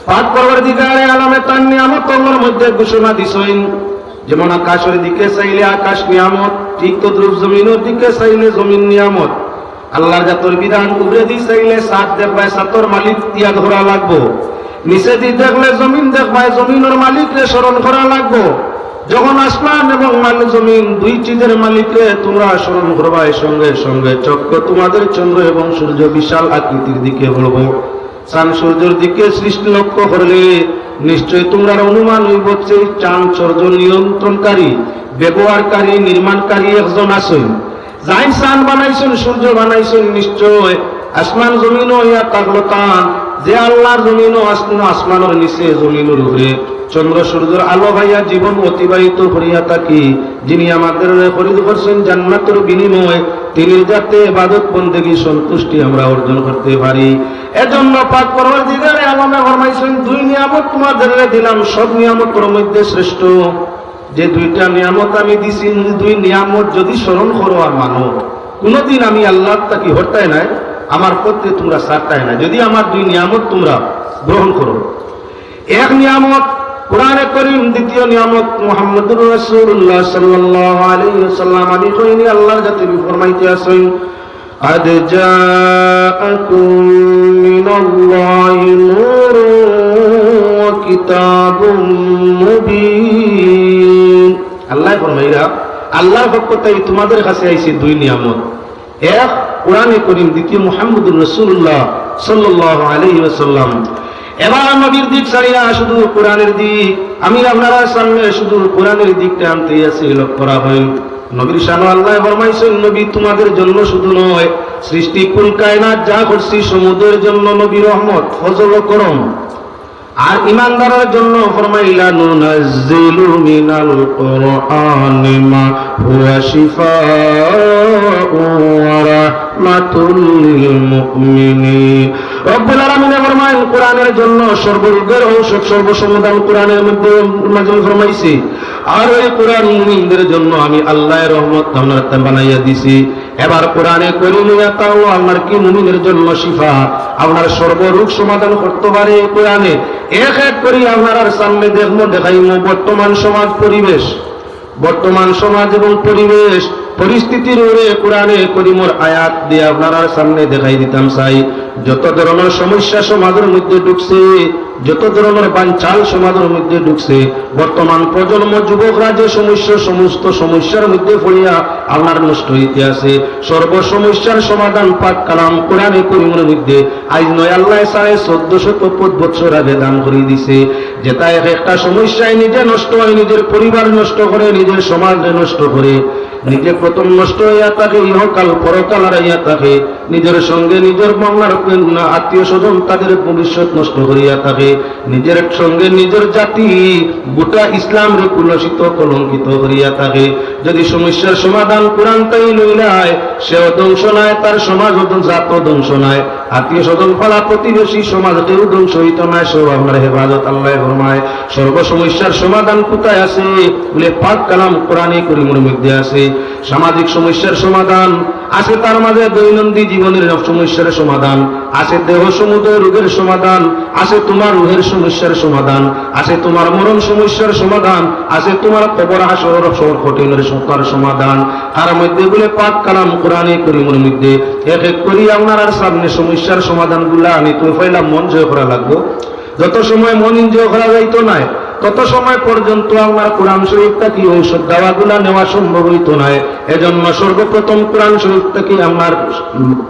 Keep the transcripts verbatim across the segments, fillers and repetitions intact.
পাক পরওয়ারদিগারে আলমে তার নিয়ামতর মধ্যে ঘোষণা দিছইন, যেমন আকাশর দিকে চাইলে আকাশ নিয়ামত, ঠিক তদ্রূপ জমিনর দিকে চাইলে জমিন নিয়ামত। আল্লাহর জাতর বিধান, উপরেদি চাইলে ছাদ দেখবায়, ছাদর মালিক ইয়াদ করা লাগবো। নিচেদি দেখলে জমিন দেখবায়, জমিনর মালিকরে স্মরণ করা লাগবো। যখন আসমান এবং মাল-, জমিন দুই চিজের মালিকরে তোমরা স্মরণ করবায়, সঙ্গে সঙ্গে চক্ষু তোমাদের চন্দ্র এবং সূর্য বিশাল আকৃতির দিকে পড়বো। চান সূর্যর দিকে সৃষ্টি লক্ষ্য করলে নিশ্চয় তোমরার অনুমান অইবো যে চান সূর্য নিয়ন্ত্রণকারী, ব্যবহারকারী, নির্মাণকারী একজন আছইন। যাইন চান বানাইছইন, সূর্য বানাইছইন, নিশ্চয় আসমান জমিনও ইয়া থাকলো তান। যে আল্লাহর জমিনও আস-, আসমানর নিচে, জমিনর উপরে চন্দ্র সূর্যর আলো পাইয়া জীবন অতিবাহিত করিয়া থাকি, যিনি আমাদের খরিদ করছইন জান্নাতর বিনিময়ে, তিনির যাতে ইবাদত বন্দেগী সন্তুষ্টি আমরা অর্জন করতে পারি। এজন্য পাক পরওয়ারদিগারে আলমে ফরমাইছইন, দুই নিয়ামত তোমাদের দিলাম, সব নিয়ামতর মধ্যে শ্রেষ্ঠ যে দুইটা নিয়ামত আমি দিছি, দুই নিয়ামত যদি স্মরণ করো আর মানো, কোনোদিন আমি আল্লাহর থাকি হরতায় নায়, আমার পথে তোমরা ছাড়তায় নায়, যদি আমার দুই নিয়ামত তোমরা গ্রহণ করো। এক নিয়ামত কোরআনে করিম, দ্বিতীয় নিয়ামত মুহাম্মদুর রাসূলুল্লাহ সাল্লাল্লাহু আলাইহি ওয়াসাল্লাম। আমি কইনি, আল্লাহর জাতে ফরমাইতে আছইন, قد جاءكم من الله نور وكتاب مبين। আল্লাহ ফরমাইরা, আল্লাহর পক্ষ থাকি তোমাদের কাছে আইছে দুই নিয়ামত। এক, কোরআনে করিম, দ্বিতীয় মুহাম্মদুর রাসূলুল্লাহ সাল্লাল্লাহু আলাইহি ওয়াসাল্লাম। এবার নবীর দিক ছাড়িয়া শুধু কোরআনের দিক, আমি আপনারার সামনে শুধু কোরআনের দিকটা আনতে আছি, লক্ষ্য রাখইন। নবীর শানো আল্লাহ ফরমাইছইন, নবী তোমাদের জন্য শুধু নয়, সৃষ্টি কুল কায়নাত যা করছি সমুদয়ের জন্য নবী রহমত, ফজল ও করম। আর ইমানদারের জন্য ফরমাইলা, ننزل من القرآن ما هو شفاء ورحمة للمؤمنين। রব্বুল আলামিনে ফরমাইন, কোরআনের জন্য সর্বরোগের ঔষধ, সর্বসমাধান কোরআনের মধ্যে নাজিল ফরমাইছি। আর ওই কোরআন মুমিনদের জন্য আমি আল্লাহর রহমত আপনার বানাইয়া দিছি। এবার কোরআনে করিম ইয়া তাআলা আপনার কি মুমিনের জন্য শিফা, আপনার সর্বরোগ সমাধান করতে পারে এই কোরআনে। এক এক করি আপনারার সামনে দেখমু, দেখাইমু বর্তমান সমাজ পরিবেশ, বর্তমান সমাজ এবং পরিবেশ পরিস্থিতির উপরে কোরআনে করিমর আয়াত দিয়ে আপনারার সামনে দেখাই দিতাম চাই। যত ধরনের সমস্যা সমাজের মধ্যে ঢুকছে, যত ধরনের বানচাল সমাজের মধ্যে ঢুকছে, বর্তমান প্রজন্ম যুবকরা যে সমস্যা, সমস্ত সমস্যার মধ্যে পড়িয়া আপনার নষ্ট হইতে আছে, সর্ব সমস্যার সমাধান পাক কালাম কোরআনে করিমের মধ্যে আইজ নয়, আল্লাহ সাড়ে চোদ্দ শত বৎসর আগে দান করে দিছে। যেটা এক একটা সমস্যায় নিজে নষ্ট হয়, নিজের পরিবার নষ্ট করে, নিজের সমাজ নষ্ট করে, নিজে প্রথম নষ্ট হইয়া থাকে, ইহকাল পরকাল হারাইয়া থাকে, নিজের সঙ্গে নিজের বাংলার আত্মীয় স্বজন তাদের ভবিষ্যৎ নষ্ট করিয়া থাকে, নিজের সঙ্গে নিজের জাতি গোটা ইসলামরে কুলসিত কলঙ্কিত করিয়া থাকে। যদি সমস্যার সমাধান কোরআন তাই লইলায়, সেও ধ্বংস নায়, তার সমাজ ও জাতও ধ্বংস নায়, আত্মীয় স্বজন পাড়া প্রতিবেশী সমাজ কেউ ধ্বংস হইত নায়, সব আপনার হেফাজত আল্লাহ ফরমায়। সর্ব সমস্যার সমাধান কোথায় আছে? বলে পাক কালাম কোরআনে করিমের মধ্যে আছে। সামাজিক সমস্যার সমাধান আছে, তার মাঝে দৈনন্দিন জীবনের সমস্যার সমাধান আছে, দেহ সমুদয় রোগের সমাধান আছে, তোমার রুহের সমস্যার সমাধান আছে, তোমার মরণ সমস্যার সমাধান আছে, তোমার কবর হাশরর সব কঠিনের সমাধান। তার মধ্যে বলে পাক কালাম কোরআনে করিমের মধ্যে এক এক করি আপনারার সামনে সমস্যার সমাধানগুলা আনি তো পয়লা মন জয় করা লাগবো। যত সময় মন এনজয় করা যাইতো নায়, তত সময় পর্যন্ত আপনার কোরআন শরীফ থাকি ঔষধ দাওয়াগুলা নেওয়া সম্ভব হইতো নায়। এজন্য সর্বপ্রথম কোরআন শরীফ থাকি আপনার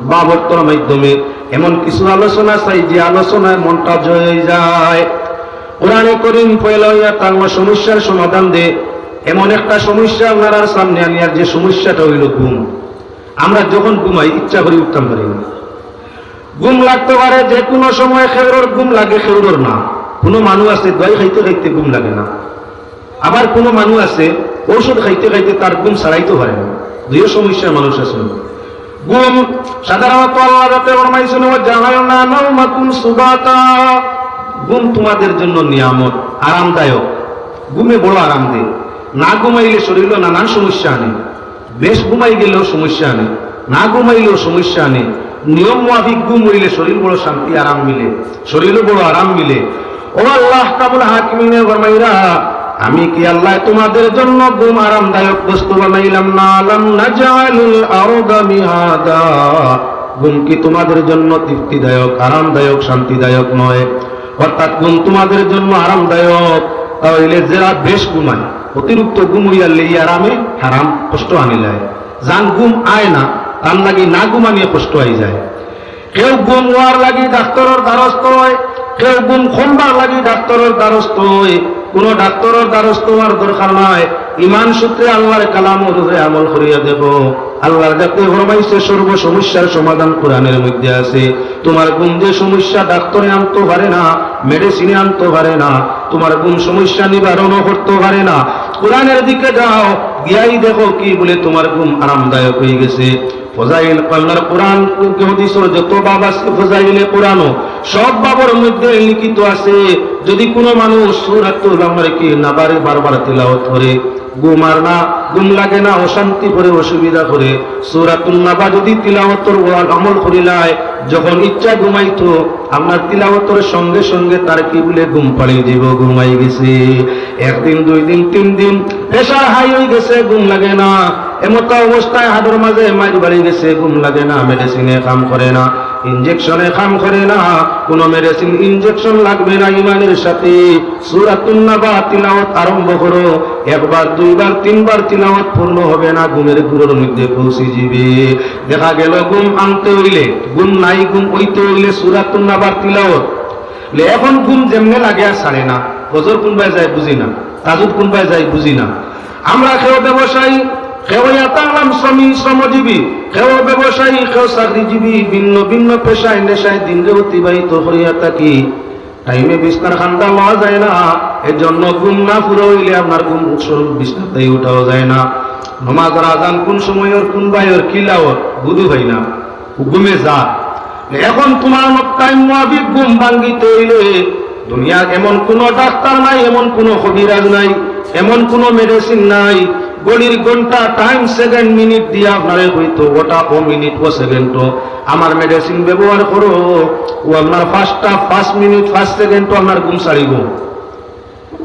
বাবরতর মাধ্যমে এমন কিছু আলোচনা চাই, যে আলোচনায় মনটা জয় হয়ে যায়। কোরআনে করিম পয়লা হইয়া তার সমস্যার সমাধান দে। এমন একটা সমস্যা আপনারার সামনে আনিয়ার, যে সমস্যাটা হইল ঘুম। আমরা যখন ঘুমাই, ইচ্ছা করে উঠতাম পারি না। ঘুম লাগতে পারে যে কোনো সময়, খেউরর ঘুম লাগে, খেউরর না। কোনো মানুষ আছে দই খাইতে খাইতে ঘুম লাগে না, আবার কোনো মানুষ আছে ঔষধ খাইতে খাইতে তার ঘুম ছাড়াইতে পারে না। দুইও সমস্যার মানুষ আছে। ঘুম সাধারণত আল্লাহ রাতে ফরমাইছেন, "ওয়া জাআলনা নাওমাকুম সুবাতা।" ঘুম তোমাদের জন্য নিয়ামত, আরামদায়ক। ঘুমে বড় আরাম দেয়। না ঘুমাইলে শরীরে নানান সমস্যা আনে। বেশ ঘুমাই গেলেও সমস্যা আনে, না ঘুমাইলেও সমস্যা আনে। নিয়ম মাফিক ঘুম হইলে শরীর বড় শান্তি, আরাম মিলে, শরীরও বড় আরাম মিলে। ও আল্লাহ, আহকামুল হাকিমিনে ফরমাইরা, আমি কি আল্লাহ তোমাদের জন্য ঘুম আরামদায়ক বস্তু বানাইলাম না? আলাম নাজআলিল আরদা মিহাদা, ঘুম কি তোমাদের জন্য তৃপ্তিদায়ক, আরামদায়ক, শান্তিদায়ক নয়? অর্থাৎ ঘুম তোমাদের জন্য আরামদায়ক, তাহলে যারা বেশ ঘুমায়, অতিরিক্ত ঘুম অইয়ারলে ই আরামে হারাম কষ্ট আনিলায়। যান ঘুম আয় না, তান লাগি না ঘুমানিয়ে কষ্ট আই যায়। কেউ ঘুম অওয়ার লাগি ডাক্তরর দ্বারস্থ অয়, কেউ ঘুম কমবার লাগি ডাক্তরর দ্বারস্থ অয়। কোনো ডাক্তরর দ্বারস্থ অওয়ার দরকার নাই। ইমান সূত্রে আল্লাহর কালামর উপরে আমল করিয়া দেখো। আল্লাহর কাছে ফরমাইছে সর্ব সমস্যার সমাধান কোরআনের মধ্যে আছে। তোমার ঘুম যে সমস্যা ডাক্তরে আনতো পারে না, মেডিসিনে আনতো পারে না, তোমার ঘুম সমস্যা নিবারণও করতো পারে না। কোরআনের দিকে যাও, গিয়াই দেখো কি বলে তোমার ঘুম আরামদায়ক অই গেছে। ফজাইল, আপনার কোরআন, হাদিসর যত বাব আছে, ফজাইলে কোরআনও সব বাবর মধ্যে লিখিত আছে। যদি কোনো মানুষ সূরাতুল, আপনার কি, নাবারে বারবার তিলাওয়াত করে, ঘুম আর না, ঘুম লাগে না, অশান্তি করে, অসুবিধা করে, সূরাতুন নাবা যদি তিলাওয়াতর আমল করিলায়, যখন ইচ্ছা ঘুমাইতো, আপনার তিলাওয়াতর সঙ্গে সঙ্গে তার কি বলে ঘুম পাড়ি দিব, ঘুমাই গেছে। একদিন, দুই দিন, তিন দিন, প্রেশার হাই অই গেছে, ঘুম লাগে না। এমতা অবস্থায় হাড়র মাঝে মাইর বাড়ি গেছে, ঘুম লাগে না, মেডিসিনে কাম করে না, ইঞ্জেকশনে কাম করে না, কোনো মেডিসিন ইঞ্জেকশন লাগবে না। ইমানের সাথে সূরাতুন নাবা তিলাওয়াত আরম্ভ করো, একবার, দুইবার, তিনবার তিলাওয়াত পূর্ণ হবে না, ঘুমের ঘোরর মধ্যে পৌঁছি যাবে। দেখা গেল ঘুম আনতে অইলে, ঘুম নাই, ঘুম অইতে অইলে সূরাতুন নাবার তিলাওয়াত। লে এখন ঘুম যেমনে লাগে আর ছাড়ে না, ফজর কোনবায় যায় বুঝি না, তাজুদ কোনবায় যায় বুঝি না। আমরা কেউ ব্যবসায়ী, কেউ ইয়া তালাম শ্রমী, শ্রমজীবী, কেউ ব্যবসায়ী, কেউ চাকরিজীবী, ভিন্ন ভিন্ন পেশায় নেশায় দিনরে অতিবাহিত করিয়া থাকি। টাইমে বিছনার কান্দা লওয়া যায় না, এর জন্য ঘুম না পুরা অইলে আপনার ঘুম উঠছল বিছনাতেই উঠাও যায় না। নমাজর আজান কোন সময়র, কোন বাইর, কি লাওর, বুধু হয় না, ঘুমে যা। এখন তোমার টাইম মোয়াফিক ঘুম ভাঙ্গিতে অইলে দুনিয়ার এমন কোনো ডাক্তার নাই, এমন কোনো কবিরাজ নাই, এমন কোনো মেডিসিন নাই। ঘড়ির ঘন্টা, টাইম, সেকেন্ড, মিনিট দিয়া আপনারে কইতো, ওটা ও মিনিট, ও সেকেন্ড, ও আমার মেডিসিন ব্যবহার করো, ও আপনার পাঁচটা, পাঁচ মিনিট, পাঁচ সেকেন্ড, ও আপনার ঘুম ছাড়িব।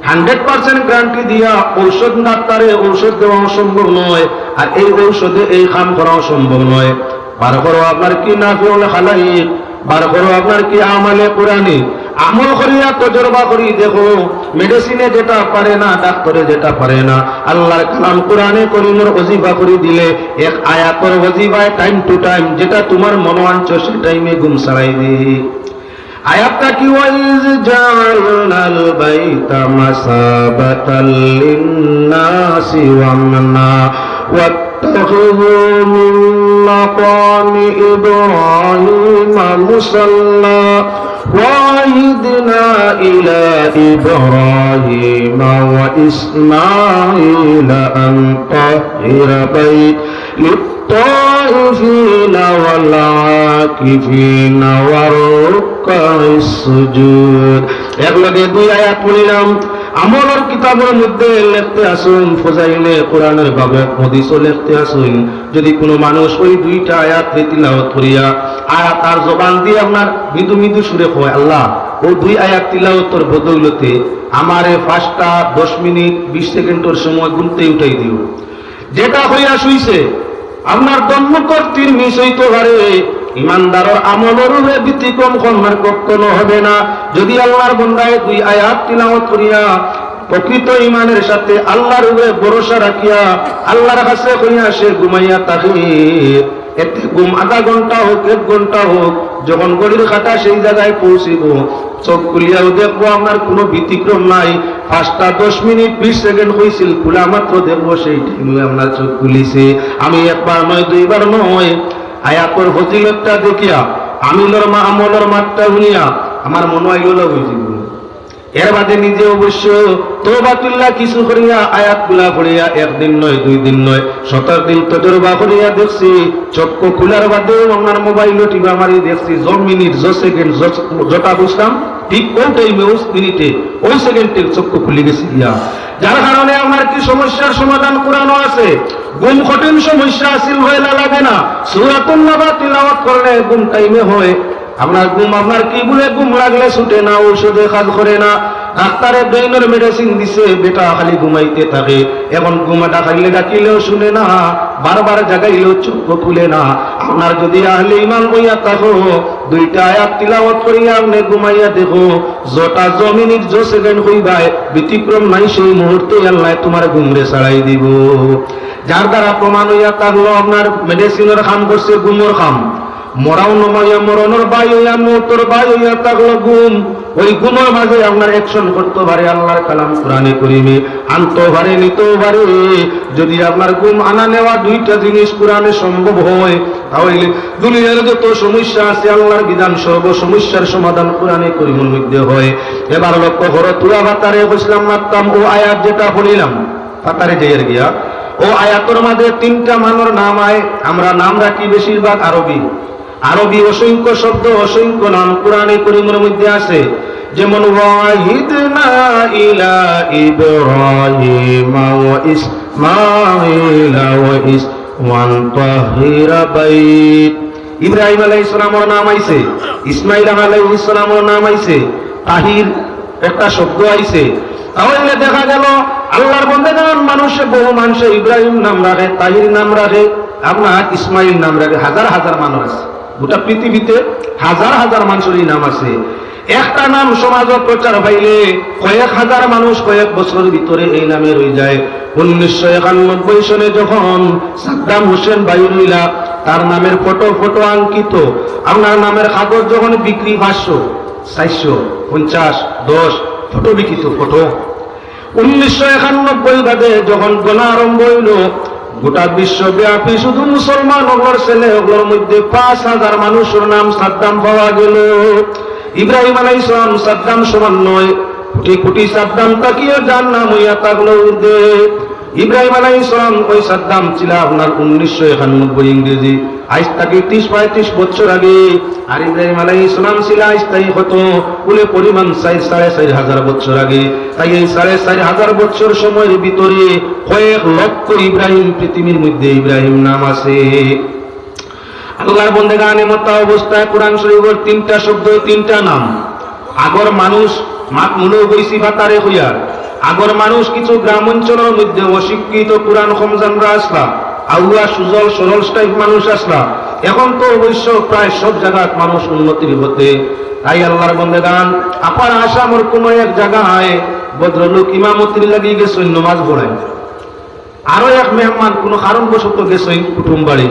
হান্ড্রেড পার্সেন্ট গ্যারান্টি দিয়া ঔষধ ডাক্তারে ঔষধ দেওয়াও সম্ভব নয়, আর এই ঔষধে এই কাম করাও সম্ভব নয়। বার করো আপনার কি নাফিউল খালাইক, বার করো আপনার কি আমালে কোরআনি, আমল করিয়া তজরবা করি দেখো, মেডিসিনে যেটা পারে না, ডাক্তারে যেটা পারে না, আল্লাহর কালাম কোরআনে করিমর ওজিফা করি দিলে এক আয়াতর ওজিফায় টাইম টু টাইম যেটা তোমার মনো আনছো সে টাইমে ঘুম ছাড়াই দি। আয়াতটা কি? وإذ جعلنا البيت مثابة للناس وأمنا واتخذوا من مقام إبراهيم مصلى وعهدنا إلى إبراهيم وإسماعيل أن طهر بيتي للطائفين والعاكفين والركع السجود। এক লগে দুই আয়াত পড়িলাম। আমলর কিতাবর মধ্যে লেখতে আসুন, ফজাইলে কোরআনের বাবে হাদিসও লেখতে আসুন। যদি কোনো মানুষ ওই দুইটা আয়াত তিলাওয়াত করিয়া আর তার জবান দিয়া আপনার মৃদু মৃদু সুরে কয়, "আল্লাহ, ও দুই আয়াত তিলাওয়াতর বদৌলতে আমারে পাঁচটা দশ মিনিট বিশ সেকেন্ডর সময় ঘুমতে উঠাই দিও।" যেটা হইয়া শুইছে, আপনার দম্মুখর তীর মিস হইতে পারে, ইমানদারর আমলর উপরে ব্যতিক্রম কখনো হবে না। যদি আল্লাহর বন্দায় দুই আয়াত তিলাওয়াত করিয়া প্রকৃত ইমানের সাথে আল্লাহর উপরে ভরসা রাখিয়া আল্লাহর কাছে কইয়া সে ঘুমাইয়া থাকে, এতে ঘুম আধা ঘন্টা হোক, এক ঘন্টা হোক, যখন ঘড়ির কাঁটা সেই জায়গায় পৌঁছিব, চোখ খুলিয়াও দেখবো আপনার কোনো ব্যতিক্রম নাই। পাঁচটা দশ মিনিট বিশ সেকেন্ড হইছিল, খোলা মাত্র দেখবো সেই টাইমে আপনার চোখ খুলিছে। আমি একবার নয়, দুইবার নয়, আয়াতর ফজিলতটা দেখিয়া, আমিলর মা-, আমলর মাতটা শুনিয়া আমার মনো আইগেলো বুঝিব। এর বাদে নিজে অবশ্য তওবাতুল্লাহ কিছু করিয়া আয়াতগুলা পড়িয়া একদিন নয়, দুই দিন নয়, সতেরো দিন তজরবা করিয়া দেখছি, চক্ষু খোলার বাদেও আপনার মোবাইল টিপা মারি দেখছি, য মিনিট, য সেকেন্ড, য-, যটা বুঝলাম, ঠিক ওই টাইমে, ওই মিনিটে, ওই সেকেন্ডে চক্ষু খুলি গেছে গিয়া। যার কারণে আপনার কি সমস্যার সমাধান কোরআনও আছে। ঘুম কঠিন সমস্যা আছিল, হয়লা লাগে না। সূরাতুন নাবা তিলাওয়াত করলে ঘুম টাইমে হয়। আপনার ঘুম, আপনার কি বলে ঘুম লাগলে ছুটে না, ঔষধে কাজ করে না, ডাক্তারে ব্রেইনর মেডিসিন দিছে, বেটা খালি ঘুমাইতে থাকে। এখন ঘুম ডাকাইলে ডাকিলেও শুনে না, বারবার জাগাইলেও চোখ খুলে না। আপনার যদি আহলে ইমান হইয়া থাকো, দুইটা আয়াত তিলাওয়াত করিয়া আপনি ঘুমাইয়া দেখো, যটা জমিনির যে সেকেন্ড হইবায়, ব্যতিক্রম নাই, সেই মুহূর্তে আল্লাহ তোমার ঘুমরে ছাড়াই দিব। যার দ্বারা প্রমাণ হইয়া থাকলো আপনার মেডিসিনের কাম করছে, ঘুমর কাম। মরাও নমাইয়া মরণর বাই হইয়া, মৌতর বাই হইয়া থাকলো ঘুম। ওই ঘুমর মাঝে আপনার অ্যাকশন করতে পারে আল্লাহর কালাম কোরআনে করিমে, আনতেও পারে, নিতেও পারে। যদি আপনার ঘুম আনা নেওয়া দুইটা জিনিস কোরআনে সম্ভব হয়, তাহলে দুনিয়ার যত সমস্যা আছে, আল্লাহর বিধান সর্ব সমস্যার সমাধান কোরআনে করিমর মধ্যে হয়। এবার লক্ষ্য করো, তুরা পাতারে কইছিলাম মারতাম, ও আয়াত যেটা পড়িলাম, পাতারে যাইয়ার গিয়া, ও আয়াতর মাঝে তিনটা মানর নাম আয়। আমরা নাম রাখি বেশিরভাগ আরবি, আরবি অসংখ্য শব্দ, অসংখ্য নাম কোরআনে করিমর মধ্যে আছে। যেমন, ওয়াহিদনা ইলা ইব্রাহিম ওয়া ইসমাইল ওয়া ইস-, ওয়ান তাহিরা বাইত। ইব্রাহিম আলাইহিস সালামর নাম আইছে, ইসমাইল আলাইহিস সালামর নাম আইছে, তাহির একটা শব্দ আইছে। তাহলে দেখা গেল আল্লাহর বন্দেগান মানুষে, বহু মানুষে ইব্রাহিম নাম রাখে, তাহির নাম রাখে, আপনার ইসমাইল নাম রাখে, হাজার হাজার মানুষ আছে। গোটা পৃথিবীতে হাজার হাজার মানুষের এই নাম আছে। একটা নাম সমাজে প্রচার পাইলে কয়েক হাজার মানুষ কয়েক বছরের ভিতরে এই নামে রয়ে যায়। উনিশশো একানব্বই সনে যখন সাদ্দাম হোসেন বাইর হইলা, তার নামের ফটো, ফটো আঙ্কিত, আপনার নামের কাগজ যখন বিক্রি পাঁচশো, চারশো, পঞ্চাশ, দশ, ফটো বিক্রিত, ফটো। উনিশশো একানব্বই বাদে যখন গণনা আরম্ভ হইল, গোটা বিশ্বব্যাপী শুধু মুসলমান অকলর ছেলে অকলর মধ্যে পাঁচ হাজার মানুষের নাম সাদ্দাম পাওয়া গেল। ইব্রাহিম আলাইহিস সালাম সাদ্দাম সমান নয়, কোটি কোটি সাদ্দাম থাকিও যার নাম হইয়া থাকলো ঊর্ধ্বে। ইব্রাহিম আলাইহিস সালাম, ওই সাদ্দাম ছিল আপনার উনিশশো একানব্বই ইংরেজি, আজ থাকি ত্রিশ পঁয়ত্রিশ বছর আগে। আর ইব্রাহিম আলাইহিস সালাম ছিল আজ থাকি কত, বলে পরিমাণ চার, সাড়ে চার হাজার বছর আগে। তাই এই সাড়ে চার হাজার বছর সময়ের ভিতরে কয়েক লক্ষ ইব্রাহিম, পৃথিবীর মধ্যে ইব্রাহিম নাম আছে। আল্লাহর বন্দেগানে মতা অবস্থায় কোরআন শরীফের তিনটা শব্দ, তিনটা নাম। আগর মানুষ, মাত মুলো বইছি ভাতারে হইয়ার, আগর মানুষ কিছু গ্রাম অঞ্চলের মধ্যে অশিক্ষিত, কোরআন কম জানরা আসলা, আউয়া সুজল সরল টাইপ মানুষ আসলা। এখন তো অবশ্য প্রায় সব জায়গাত মানুষ উন্নতির পথে। তাই আল্লাহর বন্দেগান, আপার আসামর কোনো এক জায়গায় ভদ্রলোক ইমামতির লাগি গেছইন নমাজ পড়ায়। আরো এক মেহমান কোনো কারণবশত গেছইন কুটুম বাড়ি।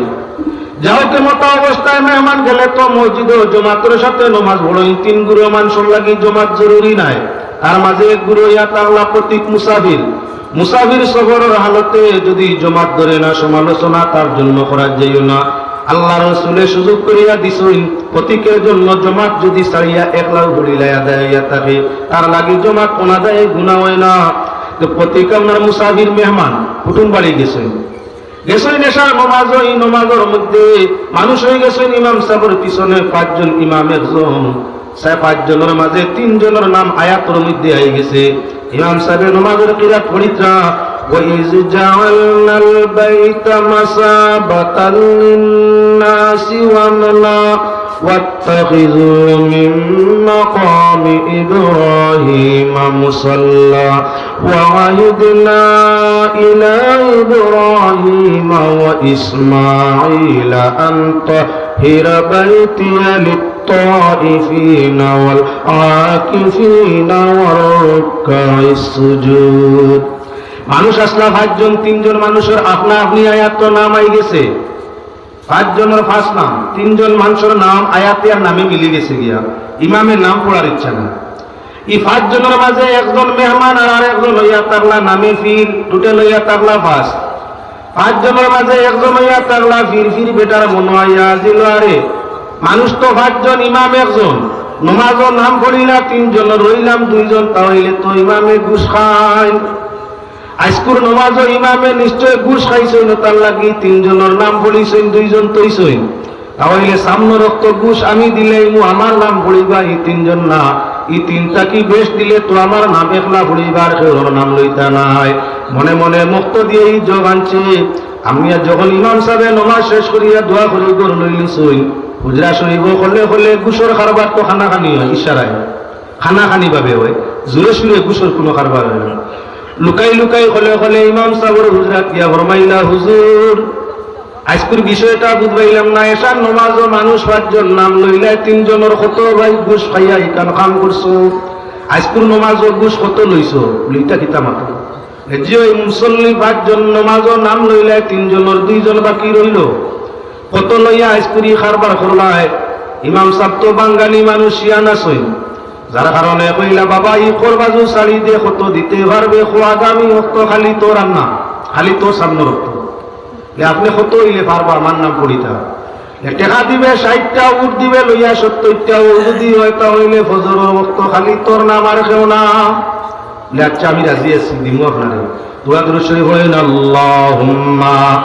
যাও কে মতা অবস্থায় মেহমান গেলে তো মসজিদে জমাতর সাথে নমাজ পড়ইন, তিন গুরু মানুষর লাগি জমাত জরুরি নাই। তার মাঝে এক গুরু ইয়া তার লাপতিক মুসাফির। মুসাফির সফরর হালতে যদি জমাত ধরে না, সমালোচনা তার জন্য করা যাইও না। আল্লাহ রসুলে সুযোগ করিয়া দিছইন, প্রতীকের জন্য জমাত যদি ছাড়িয়া একলাও ভুলিলাই আদায় হইয়া থাকে, তার লাগি জমাত অনাদায়ে গুনাহ হয় না। তো প্রতীক আপনার মুসাফির মেহমান, কুটুম বাড়ি গেছইন, গেছইন এশার নমাজ, ওই নমাজর মধ্যে মানুষ হয়ে গেছইন ইমাম সাহেবের পিছনে পাঁচজন, ইমাম একজন। সে পাঁচজনের মাঝে তিনজনের নাম আয়াতর মধ্যে আই গেছে। ইমাম সাহেব নমাজর কিরাত পড়িত্রা, وإذ جعلنا البيت مثابة للناس وأمنا واتخذوا من مقام إبراهيم مصلى وعهدنا إلى إبراهيم وإسماعيل أن طهر بيتي للطائفين والعاكفين والركع السجود। মানুষ আসলা পাঁচজন, তিনজন মানুষের আপনা আপনি আয়াত নাম আই গেছে। পাঁচজনের পাঁচ নাম, তিনজন মানুষের নাম আয়াতে আর নামে মিলি গেছে গিয়া, ইমামের নাম পড়ার ইচ্ছা না। এই পাঁচজনের মাঝে একজন মেহমান আর আরেকজন হইয়া থাকলা নামে ফির, টোটাল হইয়া থাকলা পাঁচ। পাঁচজনের মাঝে একজন হইয়া থাকলা ফির, ফির বেটার মনে হইয়া আসিল, আরে মানুষ তো পাঁচজন, ইমাম একজন, নমাজও নাম পড়িলা তিনজন, রইলাম দুইজন, তাহলে তো ইমামে ঘুষ খাইন। আইজকুর নমাজও ইমামে নিশ্চয় ঘুষ খাইছইন, তার লাগি তিনজনের নাম পড়িছইন, দুইজন তৈছইন। তাহলে সামনে রক্ত ঘুষ আমি দিলে ইমু আমার নাম পড়িবা, ই তিনজন না। ই তিনটা কি বেশ দিলে তো আমার নাম একলা পড়িবার, কেউর নাম লইতা নাই। মনে মনে মুক্ত দিয়ে এই জগ আনছে। আমি আর যখন ইমাম সাহেব নমাজ শেষ করিয়া দোয়া করি ঘর লইলিছইন, হুজরা শরীফো খলে খলে ঘুষর কারবার তো খানাখানি অয়, ইশারায় খানাখানি ভাবে অয়, জোরে সুরে ঘুষর কুনু কারবার অয় না। লুকাই লুকাই খলে খলে ইমাম সাবর হুজরাত গিয়া ফরমাইলা, "হুজুর, আইজকুর বিষয়টা বুঝবাইলাম না, এশার নমাজো মানুষ পাঁচজন নাম লইলায়, তিনজনর কত ভাই ঘুষ খাইয়া ইখান কাম করছো, আইজকুর নমাজো ঘুষ কত লইছো?" বুলে, "ইতা কিতা মাতো?" এ জি অয়, মুসল্লি পাঁচজন নমাজো নাম লইলায়, তিনজনর দুইজন বাকি রইলো, কত লইয়া আইজকুর ই কারবার করলায়? ইমাম সাব তো বাঙ্গালী মানুষ, শিয়ানা সই, যার কারণে কইলা, "বাবা, ই করবাজু ছাড়ি দে, কত দিতে পারবে, কো আগামী অক্ত খালি তোর আর না, খালি তোর সামনে রক্ত।" যে আপনে কত অইলে পারবা আমার নাম পড়িতা? যে টেকা দিবে ষাইটটা, উট দিবে লইয়া সত্তইরটা, ও যদি অয় তা অইলে ফজরর অক্ত খালি তোর নাম আর কেউ না। বলে, "আচ্ছা, আমি রাজি আছি, দিমু আপনারে।" দোয়া দুরুদ শরীফ পড়েন, "আল্লাহুম্মা